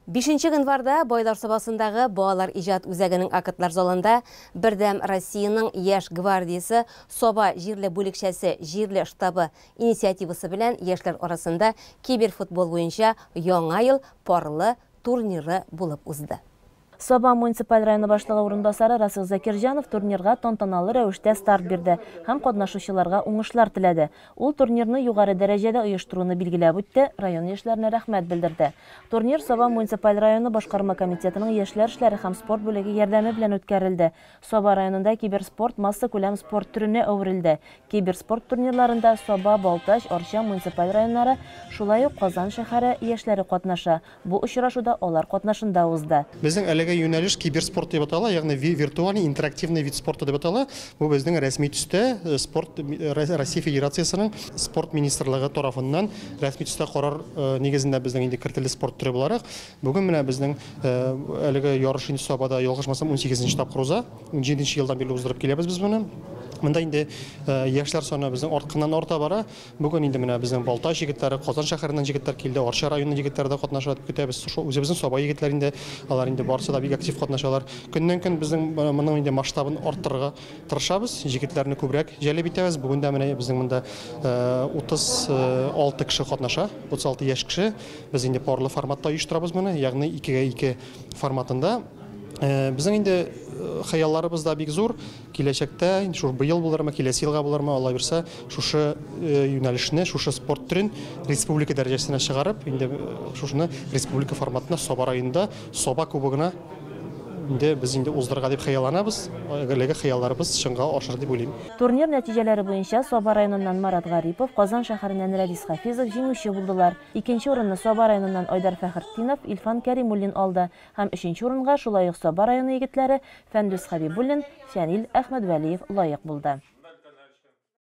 5 гыйнварда Байлар Сабасындагы Балалар иҗат үзәгенең актлар залында Бердәм Россиянең Яшь гвардиясе Саба җирле бүлекчәсе җирле штабы инициативасы белән яшьләр арасында киберфутбол буенча Яңа ел парлы турниры булып узды. Саба муниципаль районы башлыгы урынбасары Расих Закирҗанов турнирга тантаналы рәвештә старт бирде һәм катнашучыларга уңышлар теләде. Ул турнирны югары дәрәҗәдә оештыруны билгеләп үтте, район яшьләренә рәхмәт белдерде. Турнир Саба муниципаль районы башкарма комитетының яшьләр эшләре һәм спорт бүлеге ярдәме белән үткәрелде. Саба районында киберспорт массакүләм спорт төренә әверелде. Киберспорт турнирларында Саба, Балтач, Арча муниципаль районнары, шулай ук Казан шәһәре яшьләре катнаша. Бу очрашуда алар катнашында узды. Безнең әлеге юнәлеш киберспорт дип атала, ягъни виртуальный интерактивный вид спорта дип атала. Бу безнең рәсми төстә спорт Россия Федерациясенең спорт министрлыгы тарафыннан рәсми төстә карар нигезендә безнең инде кертелде спорт төре буларак. Бүген менә безнең әлеге ярыш инде Сабада, ялгышмасам, 18 тапкыр уза. 17 елдан бирле уздырып киләбез без моны. Монда инде яшьләр саны безнең артканнан арта бара. Бүген инде менә безнең Балтач егетләре, Казан шәһәреннән егетләр килде, Арча районының егетләре дә катнаша дип көтәбез. Шул үзебезнең Саба егетләре инде, алар инде барысы да бик актив катнашалар. Көннән-көн безнең моның инде масштабын арттырырга тырышабыз, егетләрне күбрәк җәлеп итәбез. Бүген дә менә безнең монда 36 кеше катнаша, 36 яшь кеше. Без инде парлы форматта оештырабыз моны, ягъни 2-гә 2 форматында. Безнең инде хыялларыбыз да бик зур. Киләчәктә, инде шушы быел булырмы, киләсе елга булырмы, Алла бирсә, шушы юнәлешне, шушы спорт төрен республика дәрәҗәсенә чыгарып, инде шушыны республика форматына Саба районында Саба кубогына инде без инде уздырырга дип хыялланабыз. Әлеге хыялларыбыз чынга ашыр дип уйлыйм. Турнир нәтиҗәләре буенча Саба районыннан Марат Гарипов, Казан шәһәреннән Рәдис Хафизов җиңүче булдылар. Икенче урынны Саба районыннан Айдар Фәхретдинов, Илфан Кәримуллин алды. Һәм өченче урынга шулай ук Саба районы егетләре Фәндүс Хәбибуллин, Фәнил Әхмәдвәлиев лаек булды.